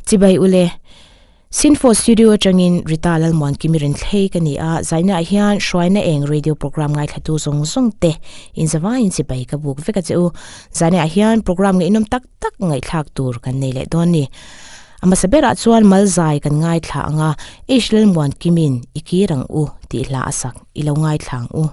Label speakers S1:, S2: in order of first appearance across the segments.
S1: Chibai ule. Sinfo Studio atangin Rita Lalmuankimi Renthlei ka ni a, zaina ah hian hruaina eng radio program ngaithlatu zawng zawng te inzavaiin chibai ka buk vek a che u. Zaina ah hian program ngaihnawm tak tak ngaihthlak tur kan nei leh dawn ni. A hmasa berah chuan Malzai kan ngaithla ang a, H Lalmuankimin i kir ang u tih hla a sak i lo ngaithla ang u.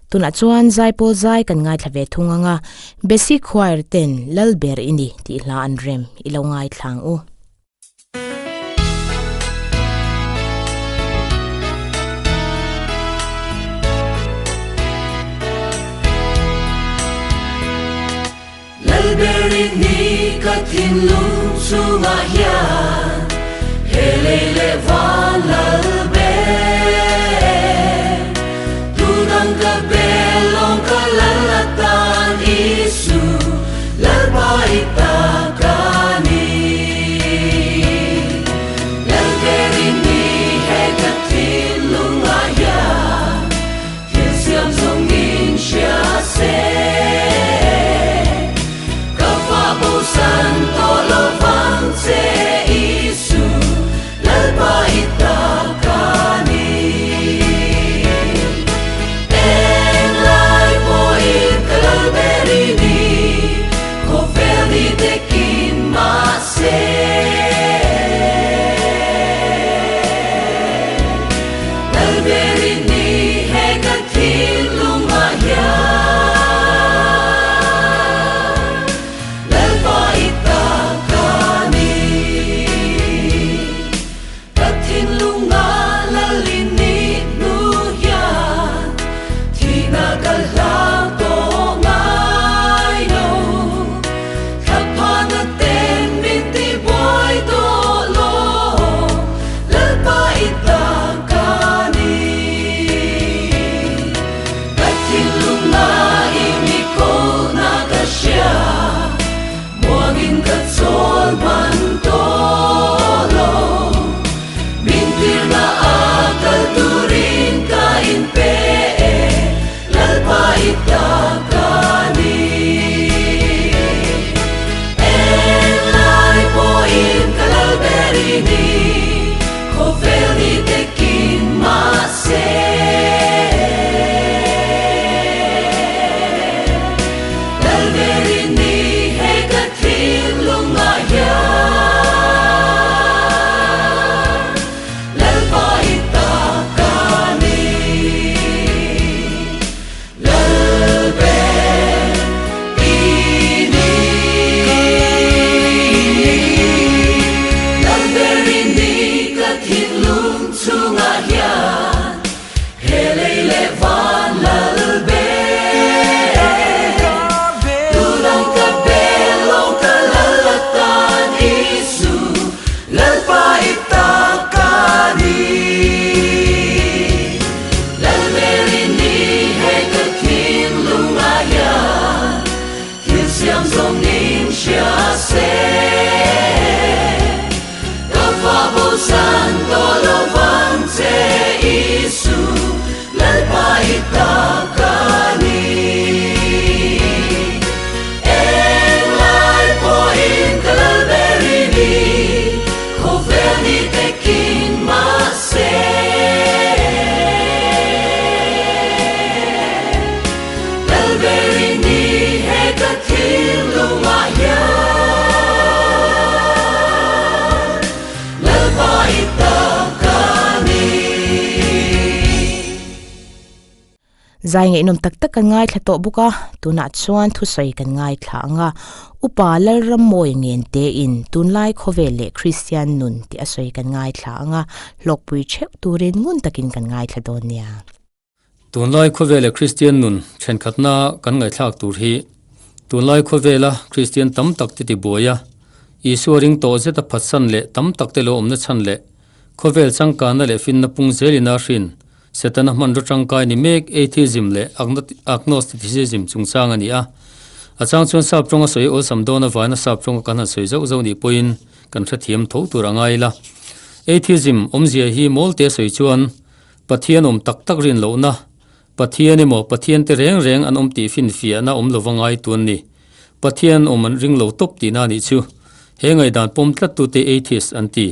S1: Tunah chuan Zaipawl zai kan ngaithla ve thung ang a, Basic Choir ten Lalber i ni tih hla an rem i lo ngaithla ang u.
S2: Lalber i ni ka thinlung chungah hian he lei leh van Lalber Tudang ka bel lawng ka lal atan Isu Lalpa i ta ka ni. Lalber i ni he ka thinlungah hian thil siam zawng in hria se. Ka fa bosan tawh lo vang che Isu. Lalber i ni he ka thinlungah hian Lalpa i ta ka ni. Ka thinlungah lal i nih hnu hian thihna ka hlau tawh ngai lo. Thlaphana ten min ti buai tawh lo, Lalpa i ta ka ni. Ka thinlungah i mi kohna ka hria. Muangin ka chawl hman tawh lo, min tirna a kal turin ka inpe e, Lalpa i ta ka ni. Englai pawhin ka lal ber i ni, khawvel ni tekin mahse. He lei leh van lal ber, tunang ka bel lo ka lal atan Isu, Lalpa i ta ka ni. Lal ber i ni he ka thinlung ah hian, thil siam zawng nin hria se. Ka fa bosan tawh lo vang che Isu, Lalpa i ta ka ni. Englai pawhin ka lal ber i ni, khawvel ni tekin mahse. Lal ber i ni he ka thinlungah hian Lalpa i ta ka ni.
S1: Zai ngaihnawm tak tak kan ngaithla tawh bawk a, tunah chuan thusawi kan ngaithla ang a, Upa Lalrammawi ngen tein tunlai khawvel leh Kristian nun tih a sawi kan ngaithla ang a, hlawkpui theuh turin ngun takin kan ngaithla dawn nia.
S3: Tunlai khawvela Kristian nun thenkhatna kan ngaihthlak tur hi tunlai khawvela Kristian tam tak te tibuai a, Isua ring tawh zeta phatsan leh tam tak te lo awmna chhan leh khawvel changkanna leh finna pung zelin a hrin Setana hmanraw tangkai ni mek atheism leh agnosticism chungchang a ni a. A chang chuan sap tawnga sawi awlsam dawn avaina sap tawnga kan han sawi zauh zauh nih pawhin kan hrethiam tho tur a ngai la. Atheism awmzia hi mawl te sawi chuan Pathian awm tak tak rin lohna, Pathian emaw Pathian te reng reng an awm tih finfiahna awm lova ngai tu an ni. Pathian awm an ring lo tawp tihna a nih chu. He ngaihdan pawm tlattute atheist an ti.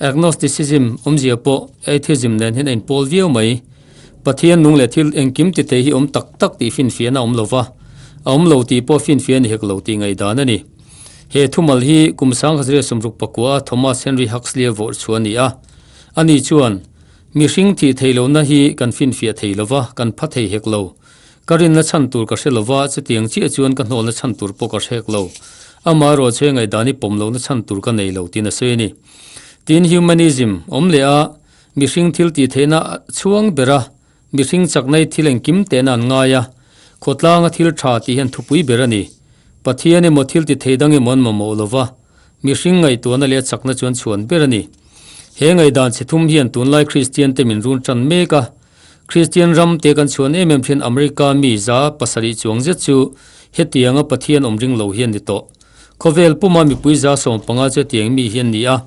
S3: Agnosticism awmzia pawh atheism nen hian a inpawl viau mai. Pathian nung leh thil engkim ti thei hi awm tak tak tih finfiahna awm lova, a awm lo tih pawh finfiah a ni hek lo tih ngaihdan a ni. He thumal hi kum 1969 a Thomas Henry Huxley-a vawrh chhuah a ni a. Ani chuan, Mihring thih theih lohna hi kan finfiah thei lo va, kan pha thei hek lo. Ka rinna chhan tur ka hre lo va, chutiang chiah chuan ka hnawlna chhan tur pawh ka hre hek lo. Amaherawhchu he ngaihdan hi pawm lohna chhan tur ka nei lo tiin a sawi a ni. Tin, humanism awm leh a, mihring thil tih theihna chhuang bera mihring chakna hi thil engkim tehna an ngai a, khawtlanga thil tha tih hian thupui ber a ni. Pathian emaw thil ti thei dang emaw an mamawh lo va, Mihring ngaihtuahna leh a chakna chuan chhuan ber a ni. He ngaihdan chhe thum hian tunlai Kristian te min run tan mek a. Kristian ram te kan chhuan em em thin America mi 700 chuang zet chu hetianga Pathian awm ring lo hian ni tawh. Khawvel puma mipui 15% chu hetiang mi hi an ni a.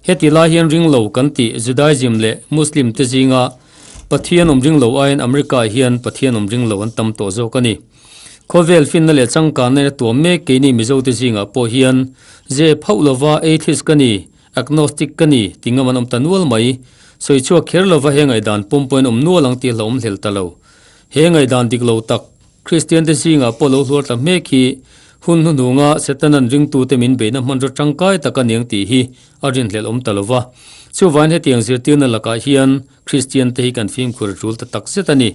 S3: Heti lai hian ring lo kan tih Judaism leh Muslim te zinga Pathian awm ring lo aiin America hian Pathian awm ring lo an tam tawh zawk a ni. Khawvel finna leh changkanna in a tuam mek keini Mizote zingah pawh hian zep hauh lova atheist ka ni, agnostic ka ni ti ngam an awm ta nual mai. Sawi chhuak kher lova he ngaihdan pawm pawhin awm nual ang tih hlauhawm hlel ta lo. He ngaihdan dik lo tak Kristiante zingah pawh lo hluar ta hmek hi Hun hnuhnunga Setanan ringtute min beihna hmanraw tangkai tak a niang tih hi a rinhlelh awm ta lo va. Chuvain hetiang zirtirna lakah hian Kristiante hi kan fimkhur a tul ta tak zet a ni.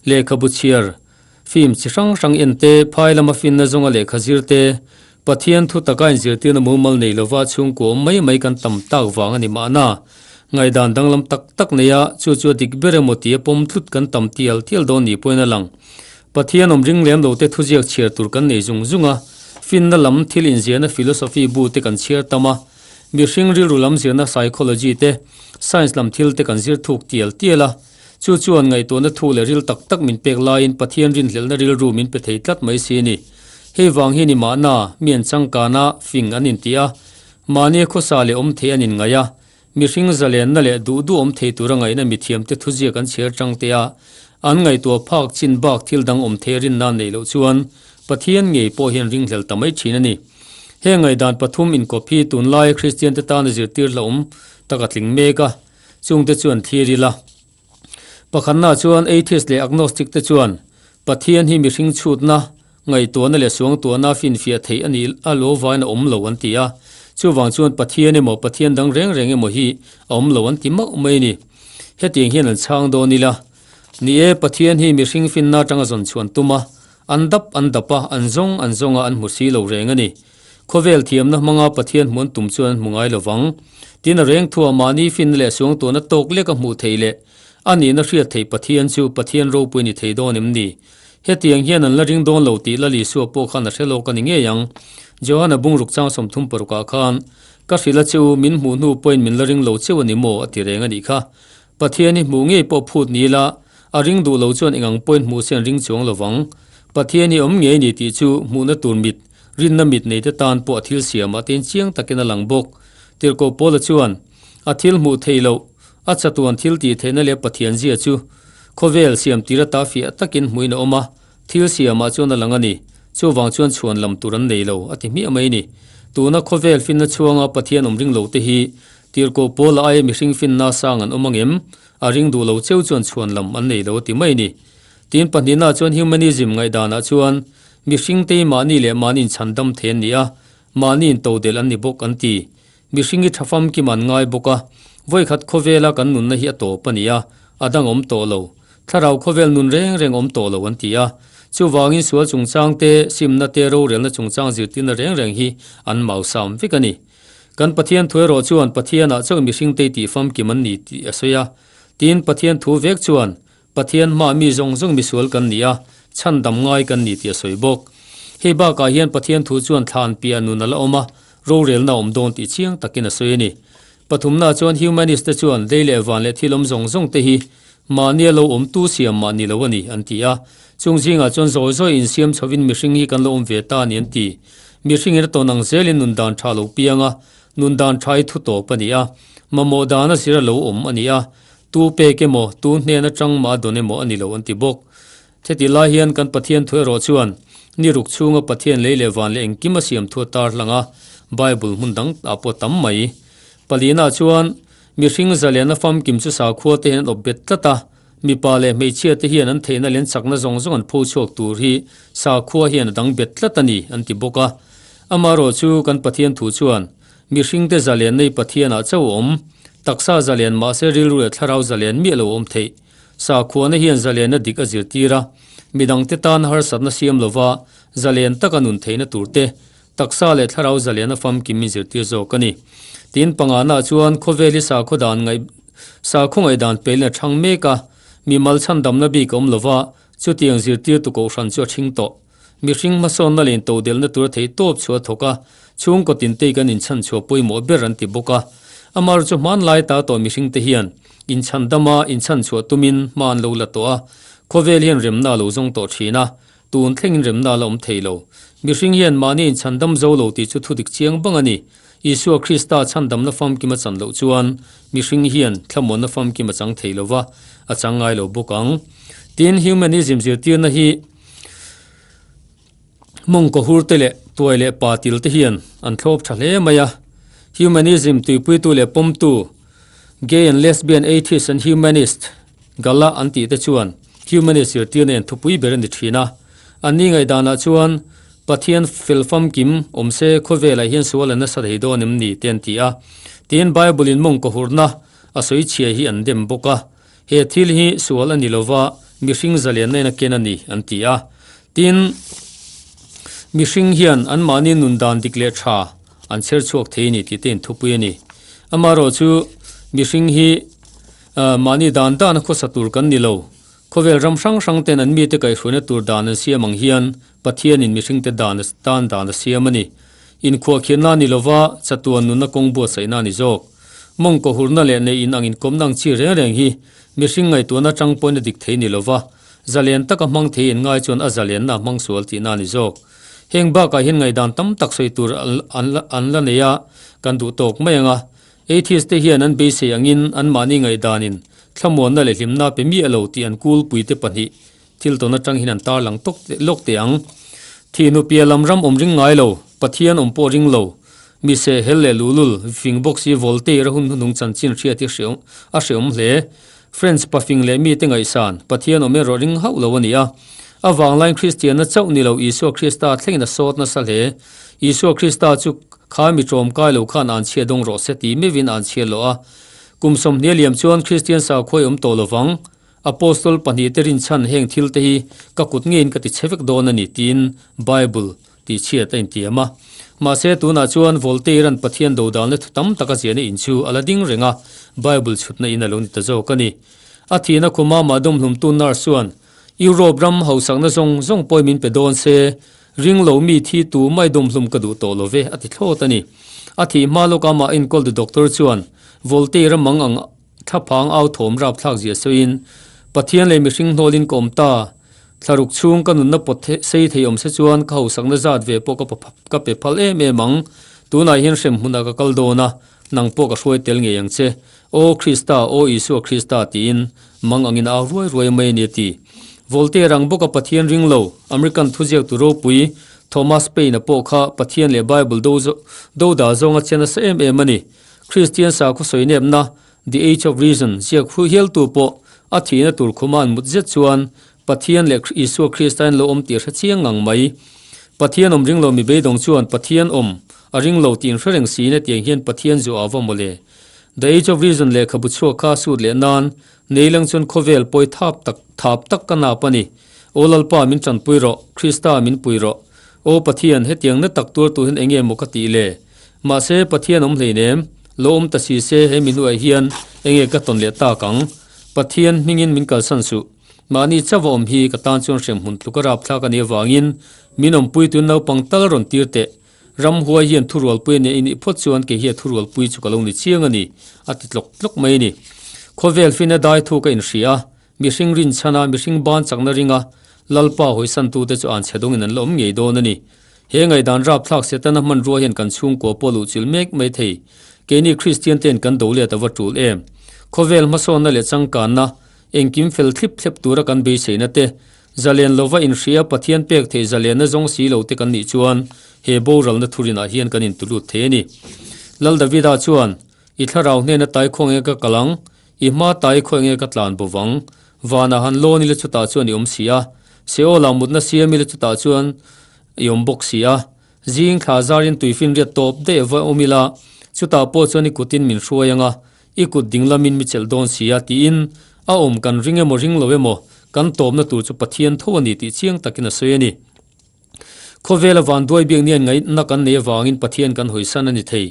S3: Lehkhabu chhiar, film chi hrang hrang en te, phai lama finna zawnga lehkha zir te, Pathian thu taka inzirtirna mumal nei lova chhungkua awm mai mai kan tam tak vang a ni mahna. Ngaihdan danglam tak tak neia chu chu a dik ber emaw tia pawm tlut kan tam tial tial dawn ni pawhin a lang. Pathian awm ring lem lo te thuziak chhiar tur kan nei zung zung a, finna lam thil inziahna philosophy bu te kan chhiar tam a, mihring rilru lam zirna psychology te, science lam thil te kan zir thuk tial tial a, chu chuan ngaihtuahna thu leh ril tak tak min pek laiin Pathian rinhlelhna rilru min pe thei tlat mai si a ni. Hei vang hi ni mahna mi an changkana fing an inti a, mahnia khawsa leh awm thei an inngaih a, Mihring zalenna leh duh duh awm thei tura ngaihna mithiamte thuziak an chhiar tang te a, an ngaihtuah phak chin bak thil dang awm thei rinna neih loh chuan Pathian ngei pawh hian ringhlel ta mai thin a ni. Heng ngaihdan pathum inkawp hi tunlai Kristiante tana zirtir hlauhawm tak a tling mek a, chungte chuan thlir ila. Pakhatna chuan atheist leh agnostic te chuan Pathian hi mihring chhutna, ngaihtuahna leh suangtuahna finfiah theih a nih a lo vain a awm lo an ti a. Chuvang chuan Pathian emaw Pathian dang reng reng emaw hi a awm lo an ti mauh mai a ni. Hetiang hian an chhang dawn ila. Ni e, Pathian hi mihring finna atanga zawn chhuan tum a, an dap an dap a, an zawng an zawng a an hmu si lo reng a ni. Khawvel thiamna hmanga Pathian hmuan tum chuan an hmu ngai lo vang. Tin a reng thuah mahni finna leh suangtuahna tawk lek a hmuh theih leh a nihna hriat theih Pathian chu Pathian ropui ni thei dawn em ni? Hetiang hian an la ring dawn lo tih Lal Isua pawh khan a hre lawk a ni ngei ang. Johana bungruk chang 36 ah khan, Ka hrilh a che u, min hmuh hnu pawhin min la ring lo cheu a ni maw? a ti reng a nih kha. Pathian hi hmuh ngei pawh phut ni ila, a ring duh lo chuan engang pawhin hmuh se an ring chuang lo vang. Pathian hi awm ngei a ni tih chu hmuhna tur mit, Rinna mit neite tan pawh a thil siamah te in chiang takin a lang bawk. Tirhkoh Paula chuan, A thil hmuh theih loh, a chatuan thil tih theihna leh Pathian zia chu khawvel siam tir ata fiah takin hmuhin a awm a, thil siamah chuan a lang a ni. Chuvang chuan chhuan lam tur an nei lo, a ti hmiah mai a ni. Tuna khawvel finna chhuanga Pathian awm ring lote hi Tirhkoh Paula aia mihring finna sang an awm angem? A ring duh lo cheu chuan chhuan lam an nei lo, a ti mai a ni. Tin pahnihna chuan humanism ngaihdanah chuan Mihring te hi mahni leh mahni inchhan dam thei an ni a, mahni intodelh an ni bawk an ti. Mihring hi tha famkim an ngai bawk a, vawikhat khawvela kan nunna hi a tawp a ni a, a dang awm tawh lo. Thlarau khawvel nun reng reng awm tawh lo an ti a. Chuvangin sual chungchang te, simna te, rorelna chungchang zirtirna reng reng hi an mausam vek a ni. Kan Pathian thu erawh chuan Pathianah chauh mihring te tih famkim an ni tih a sawi a. Tin, Pathian thu vek chuan Pathian hma mi zawng zawng misual kan ni a, chhandam ngai kan ni tih a sawi bawk. Hei bakah hian Pathian thu chuan thlan piah nun a la awm a, rorelna a awm dawn tih chiang takin a sawi a ni. Pathumna chuan humanist te chuan lei leh van leh thil awm zawng zawng te hi mahnia lo awm tu siam mah ni lo a ni an ti a. Chung zingah chuan zawi zawi insiam chhovin mihring hi kan lo awm ve ta a ni an ti. Mihringin a tawn ang zelin nun dan tha lo piang a, nun dan tha hi thu tawp a ni a, mamawh dan a zir a lo awm a ni a, Tu pek emaw, tu hnen atang mah a dawn emaw a ni lo an ti bawk. Heti lai hian kan Pathian thu erawh chuan ni ruk chhunga Pathian lei leh van leh engkim a siam thu a tar hlang a, Bible hmun dang ah pawh tam mai. Palina chuan mihring zaliana famkim chu sakhua te hian an awp bet tlat a, mipa leh hmeichhia te hian an theihna leh an chakna zawng zawng an pho chhuak tur hi sakhua hian a dang bet tlat a ni an ti bawk a. Amaherawh chu kan Pathian thu chuan Mihringte zalen nei Pathianah chauh a awm. Taksa zalen mahse rilru leh thlarau zalen miah lo awm theih. Sakhuana hian zalenna dik a zirtir a, midangte tan harsatna siam lova zalen taka nun theihna turte, taksa leh thlarau zalena famkim min zirtir zawk a ni. Tin, pangana chuan khawvel hi sakhaw dan ngaih sakhaw ngaihdan pelin a thang mek a, mimal chhandamna bik a awm lova, chutiang zirtirtu kohhran chu a thing tawh. Mihring hmasawnna leh intodelhna tura theih tawp chu a thawk a, chhungkaw tinte kan inchhan chhuah pawimawh ber an ti bawk a. Amar chu hmanlai ta tawh mihringte hian inchhan dama inchhan chhuah tumin hma an lo la tawh a, khawvel hian remna a lo zawng tawh thin a, tun thlengin remna a la awm thei lo. Mihring hian mahni inchhan dam zo lo tih chu thudik chiang bang a ni. Isua Krista chhandamna famkim a chan loh chuan mihring hian thlamuanna famkim a chang thei lo va, a chang ngai lo bawk ang. Tin, humanism zirtirna hi. Mawngkaw hur te leh tuai leh pa til te hian an thlawp tha hle mai a. Humanism tuipuitu leh pawmtu, Gay and Lesbian Atheist and Humanist, Gala an tih te chuan humanist zirtirna in thupui ber a ni thin a. An ni ngaihdanah chuan Pathian fel famkim awm se khawvelah hian sual a nasa thei dawn em ni te an ti a. Tin, Bible-in mawng ka hurna a sawi chhia hi an dem bawk a. He thil hi sual a ni lova, mihring zalenna in a ken a ni an ti a. Tin, mihring hian anmahni nun dan dik leh tha an chher chhuak thei a ni tih te inthupui a ni. Amaherawhchu, mihring hi mahni dan dana khawsa tur kan ni lo. Khawvel ram hrang hrang ten an mite kaihhruaina tur dan an siam ang hian Pathianin mihringte dan tan dan a siam a ni. Inkhuahkhirna a ni lova, chatuan nunna kawng buatsaihna a ni zawk. Mawng kawhurna leh neih in ang inkawmna ang chi reng reng hi mihring ngaihtuahna atang pawhin a dik thei ni lova, zalen taka hmang thei in ngai chuan a zalenna a hmang sual tihna a ni zawk. Heng bakah hian ngaihdan tam tak sawi tur an la nei a, kan duh tawk mai ang a. Atheist te hian an beisei angin anmahni ngaihdanin thlamuanna leh hlimna pe miah lo tih an kulpuite pahnih thil tawn atang hian an tarlang tawk lawk teh ang. Thihnu piah lam ram awm ring ngai lo, Pathian awm pawh ring lo, mi seh hel leh luhlul, fing bawk si Voltaire a hun hnuhnung chanchin hriat hi a hreawm hle. French pafing leh mite ngaihsan, Pathian awm erawh ring hauh lo a ni a. A vanglaiin Kristianna chauh ni lo Isua Krista thlengin a sawt nasa hle. Isua Krista chu kha mi tlawmkai lo khan an chhia dawng rawh se ti meuhin an chhia lawh a. Kum sawmhnih a liam chuan Kristian sakhuai awm tawh lovang. Apostol pahnihte rinchhan heng thilte hi ka kut ngeiin ka ti chhe vek dawn a ni tiin Bible tih chhiat a intiam a. Mahse tunah chuan Voltaire-a'n Pathian dodalna thu tam tak a ziahna in chu a la ding reng a, Bible chhutna in a lo ni ta zawk a ni. A thihna khuma mah dawmhlumtu nurse chuan Europe ram hausakna zawng zawng pawhin min pe dawn se, ring lo mi thi tu mai dawmhlum ka duh tawh lo ve a ti thlawt a ni. A thih hma lawka mah enkawltu doctor chuan Voltaire-a mang ang Thlaphang au thawm rapthlak zia sawiin, Pathian leh mihring hnawlin ka awm ta. Thlaruk chhung ka nunna pawt sei thei awm se chuan ka hausakna zat ve pawh ka pe phal em em ang. Tunah hian hrem hmunah ka kal dawn a, nang pawh ka hruai tel ngei ang che. Aw Krista, aw Isua Krista tiin mang angin a au ruai ruai mai a ni a ti. Voltaire ang bawka Pathian ring lo, American thuziaktu ropui Thomas Paine-a pawh kha Pathian leh Bible do dah zawnga che nasa em em a ni. Kristian sakhaw sawinepna, The Age of Reason, ziak hu hialtu pawh a thihna tur khuma an mut zet chuan Pathian leh Isua Krista in lo awm tih a hre chiang ngang mai. Pathian awm ring lo mi beidawng chuan Pathian awm a ring lo tih in hre reng siin hetiang hian Pathian zu a va mawle. The Age of Reason lehkhabu chhuak kha sut leh nan nei lang chuan khawvel pawi thap tak thap tak ka nap a ni. Aw Lalpa min tanpui rawh, Krista min pui rawh. Aw Pathian, hetiang na tak tuar tur hian enge maw ka tih le? Mahse, Pathian awm hleinem, lo awm ta si se he mi hnuaiah hian enge ka tawn leh tak ang? Pathian hmingin min kalsan suh. Mahni chauh a awm hi ka tan chuan hremhmun tluk a rapthlak a nih avangin min awmpui tun naupang tal rawn tir teh. Ramhuai hian thurualpui a nia i nih phawt chuan kei hi a thurualpui chu ka lo ni chiang a ni, a ti tlawk tlawk mai a ni. Khawvel fina dai thu ka inhria a, Mihring rinchhana mihring ban chakna ringa Lalpa hawisantute chu an chhe dawngin an la awm ngei dawn a ni. He ngaihdan rapthlak Setana hmanrua hian kan chhungkua pawh luh chilh mek mai thei. Keini Kristian te'n kan do let a va tul em? Khawvel hmasawnna leh changkanna, engkim fel thlip thlep tura kan beiseina te, zalen lova inhria Pathian pek theih zalenna zawng si lo te kan nih chuan he boralna thurinah hian kan intulut thei a ni. Lal Davida chuan, I thlarau hnena tai khawnge ka kal ang? I hma tai khawi nge ka tlan bo vang? Vanah han lawn ila chutah chuan i awm si a, Seolah mutna siam ila chutah chuan i awm bawk si a. Zing thla zarin tuifinriat tawp daih va awm ila, chutah pawh chuan i kutin min hruai ang a, i kut ding lamin mi chelh dawn si a tiin a awm kan ring emaw ring lo emaw kan tawpna tur chu Pathian tho a ni tih chiang takin a sawi a ni. Khawvela vanduai biak nian ngaihna kan nei avangin Pathian kan hawisan a ni thei.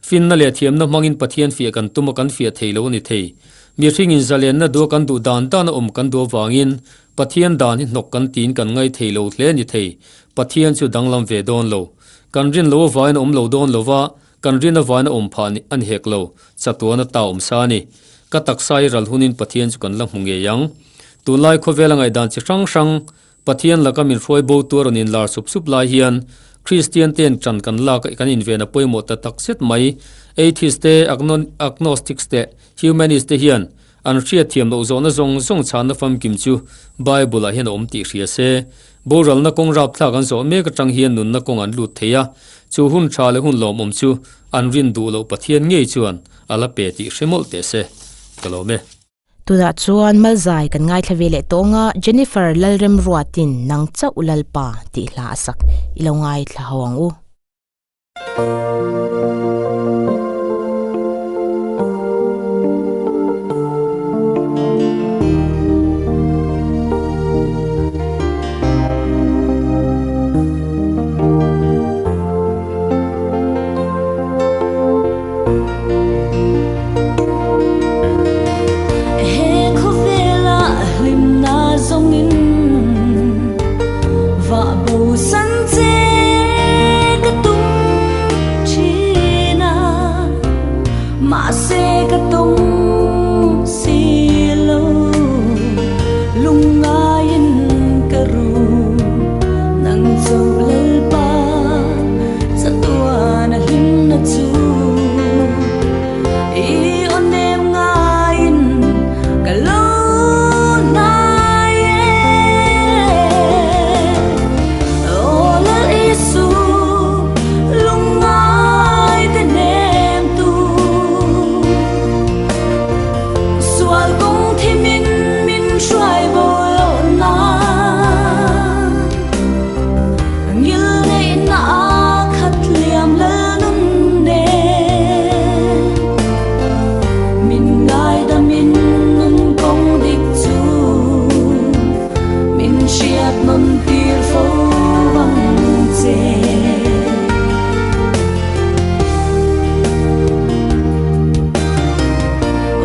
S3: Finna leh thiamna hmangin Pathian fiah kan tum a kan fiah thei lo a ni thei. Mihringin zalenna dua kan duh dan dan a awm kan duh avangin Pathian dan hi hnawk kan tiin kan ngai thei lo hle a ni thei. Pathian chu danglam ve dawn lo. Kan rin lo avangin a awm lo dawn lo va, kan rin avangin a awm phah a ni hek lo. Chatuan a ta awm sa a ni. Ka taksa i ral hunin Pathian chu kan la hmu ngei ang. Tunlai khawvela ngaihdan chi hrang hrang Pathian laka min hruai bo tur rawn inlar sup sup lai hian Kristian te'n ṭan kan lak kan inven a pawimawh ta tak zet mai. Atheist te, Agnostics te, Humanist te hian an hriatthiam loh zawhna zawng zawng chhanna famkim chu Bible ah hian a awm tih hria se. Boralna kawng rapthlak an zawh mek aṭang hian nunna kawng an lut thei a, chu hun ṭha leh hun lawmawm chu an rin duh loh Pathian ngei chuan a la pe tih hre mawlh teh se. Ka lawm e.
S1: Tunah chuan Malzai kan ngaithla ve leh tawng a, Jennifer Lalremruatin Nang Chauh Lalpa tih hla a sak i lo ngaithla ho ang u.
S2: He khawvela hlimna zawngin vah bo san che ka tum thin a, mahse ka tum si lo, lungngaiin ka ru nang chauh Lalpa. Chatuan a hlimna chu i aw nem ngaiin ka lo hnai e. Aw Lal Isu lungngai te hnem tu, sual kawng thimin min hruai bo loh nan. Ngil neihna a khat liam lal nun nen min ngaidamin nun kawng dik chu min hriat nawn tir fo ang che.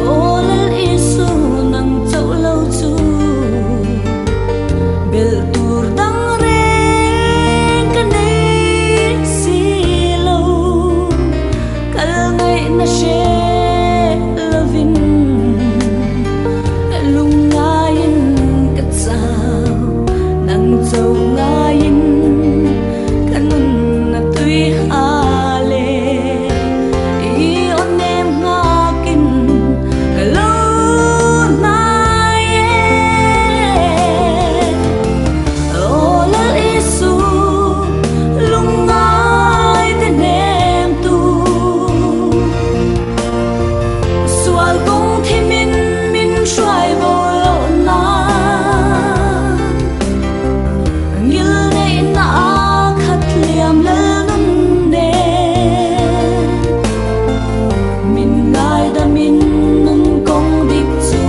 S2: Aw Lal Isu nang chauh lo chu belh tur dang reng ka nei si lo, kal ngaihna hre lovin lungngaiin ka chau, nang chauh ngaiin ka nunna tui hal e, i aw nem nghakin ka lo hnai e. Aw Lal Isu lungngai te hnem tu, sual kawng thimin min hruai bo loh nan, ngil neihna a khat liam lal nun nen min ngaidamin nun kawng dik chu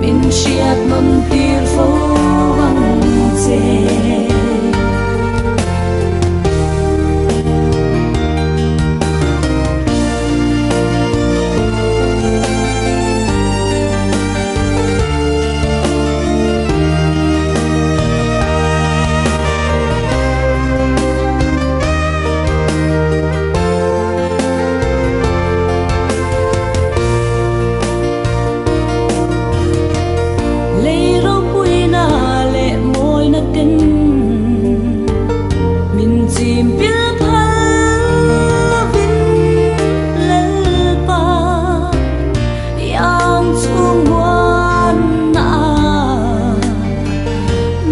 S2: min hriat nawn tir fo ang che. Lei ropuina leh mawina ten min chim pil phal lovin Lalpa iang chhung muanna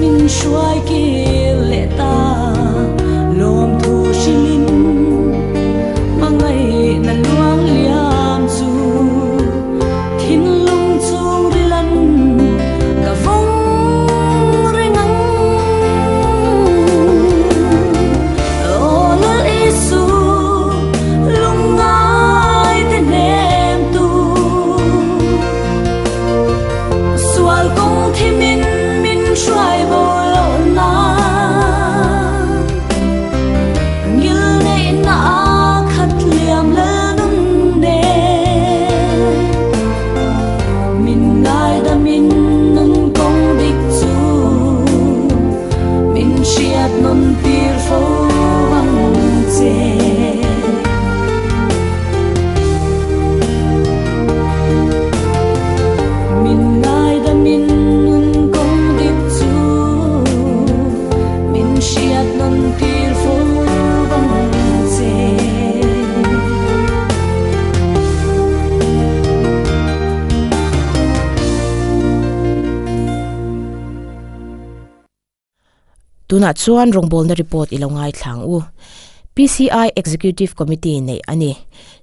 S2: min hruai kir leh ta lawmthu hrilhin hmangaihna luang liam chu Thinlung chung rilan ka vawng reng ang. Aw Lal Isu lungngai te hnem tu, sual kawng thimin min hruai bo loh nan, ngil neihna a khat liam lal nun nen min ngaidamin nun kawng dik chu min hriat nawn tir fo ang che. Min ngaidamin nun kawng dik chu min hriat nawn tir fo ang che.
S1: Tunah chuan rawngbawlna report i lo ngaithla ang u. PCI Executive Committee neih a ni.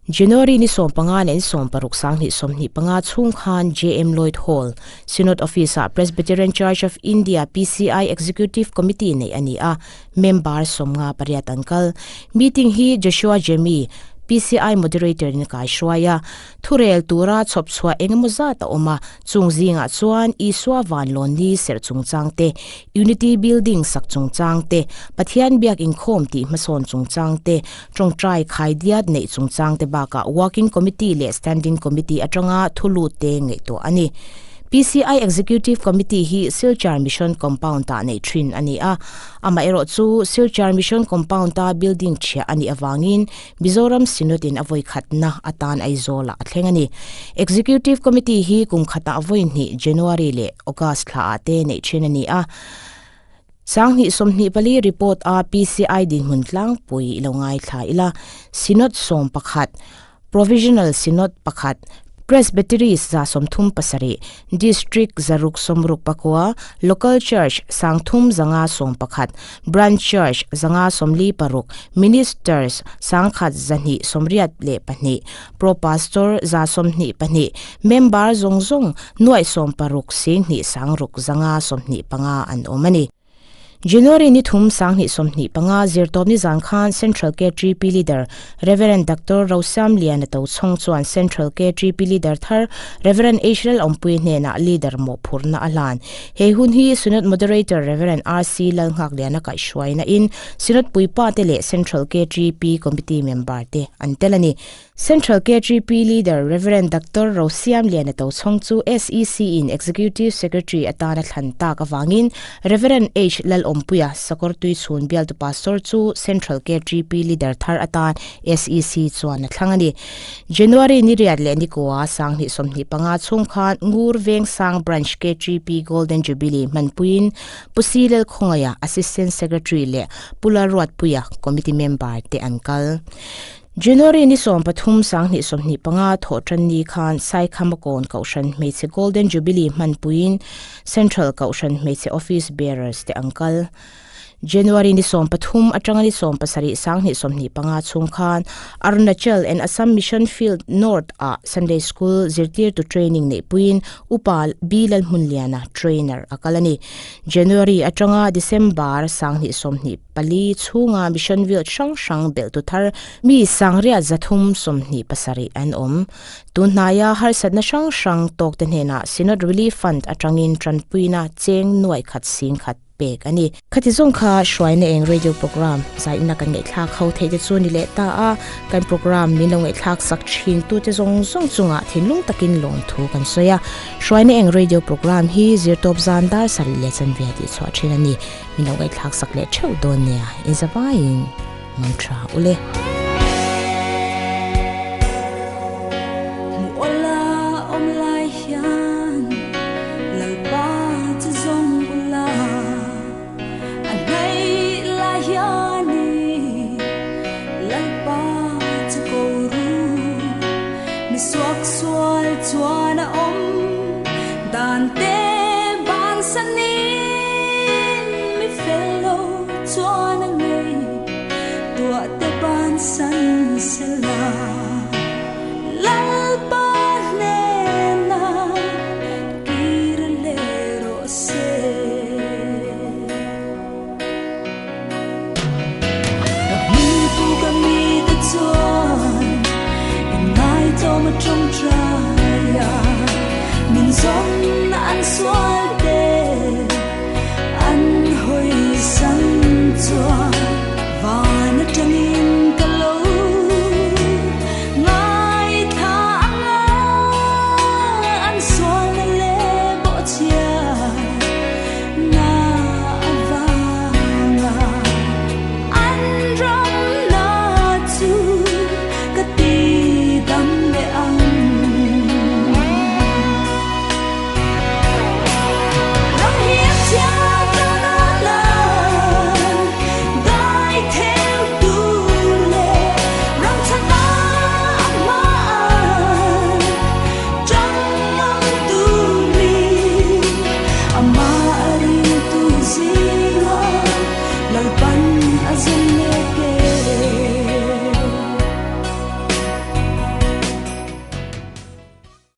S1: January ni 15 leh ni 16 2025 chhung khan JM Lloyd Hall, Synod Office-ah Presbyterian Church of India, PCI, Executive Committee neih a ni a, member 58 an kal. Meeting hi Joshua Jemmy, PCI Moderator in a kaihruai a, thurel tura chhawp chhuah eng emaw zat a awm a, chung zingah chuan Isua vanlawn ni serh chungchang te, Unity Building sak chungchang te, Pathian biak inkhawm tih hmasawn chungchang te, Tawngtai khaidiat neih chungchang te bakah Working Committee leh Standing Committee atanga thu lut te ngaihtuah a ni. PCI Executive Committee hi Silchar Mission Compound-ah neih thin a ni a. Amaherawh chu Silchar Mission Compound-a building chhiah a nih avangin Mizoram Synod-in a vawi khatna atan Aizawlah a thleng a ni. Executive Committee hi kum khatah vawi hnih January leh August thlaah te neih thin a ni a. 2024 report a PCI dinhmun tlangpui i lo ngaithla ila, Synod 11, Provisional Synod pakhat, Presbyteries 37, District 669, Local Church 3511, Branch Church 546, Ministers 1182, Pro Pastor 122, Member zawng zawng nuaih 60 sing hnih sang ruk 525 an awm a ni. January ni thum 2025 zirtawpni zan khan Central KTP Leader Rev. Doctor Rosiamliana Tochhawng chuan Central KTP Leader thar Rev. H Lalawmpui hnenah Leader mawhphurhna a hlan. He hun hi Synod Moderator Rev. RC Lalnghakliana kaihhruaina in Synod puipa te leh Central KTP Committee member te an tel a ni. Central KTP Leader Rev. Doctor Rosiamliana Tochhawng chu SEC in Executive Secretary atana thlan tak avangin Rev. H Lalawmpuia Sakawrtui chhun bialtu Pastor chu Central KTP Leader thar atan SEC chuan a thlang a ni. January ni riat leh ni kua 2025 chhung khan Ngur Vengsang Branch KTP Golden Jubilee hmanpuiin Pu Si Lalkhawngaia Assistant Secretary leh Pu Lalruatpuia Committee Member te an kal. January ni 13 2025 thawh tan ni khan Saikhamakawn Kohhran Hmeichhe Golden Jubilee hmanpuiin Central Kohhran Hmeichhe Office Bearers te an kal. January ni 13 atanga ni 17 2025 chhung khan Arunachal and Assam Mission Field North ah Sunday School zirtirtu training neihpuiin Upa B Lalhmunliana trainer a kal a ni. January atanga December 2024 chhunga Mission Field hrang hrang belhtu thar mi sangriat 327 an awm. Tunhnaia harsatna hrang hrang tawkte hnenah Synod Relief Fund atangin tanpuina cheng nuai khat sing khat pek a ni. Khati zawng kha hruaina eng radio program zaina kan ngaihthlak ho theih te chu ni leh ta a, kan program min lo ngaihthlak sak thin tute zawng zawng chungah thinlung takin lawmthu kan sawi a. Hruaina eng radio program hi zirtawp zan dar sarih leh chanve tih chhuah thin a ni. Min lo ngaihthlak sak leh theuh dawn nia, inzavaiin mantra ule.
S2: Hmuh awla awm lai hian Lalpa chu zawng ula, a hnaih lai hianin Lalpa chu ko ru. Mi suak sual chuan a awm dan te bansanin, mi fel lo chuan a ngei tuah te bansan sela.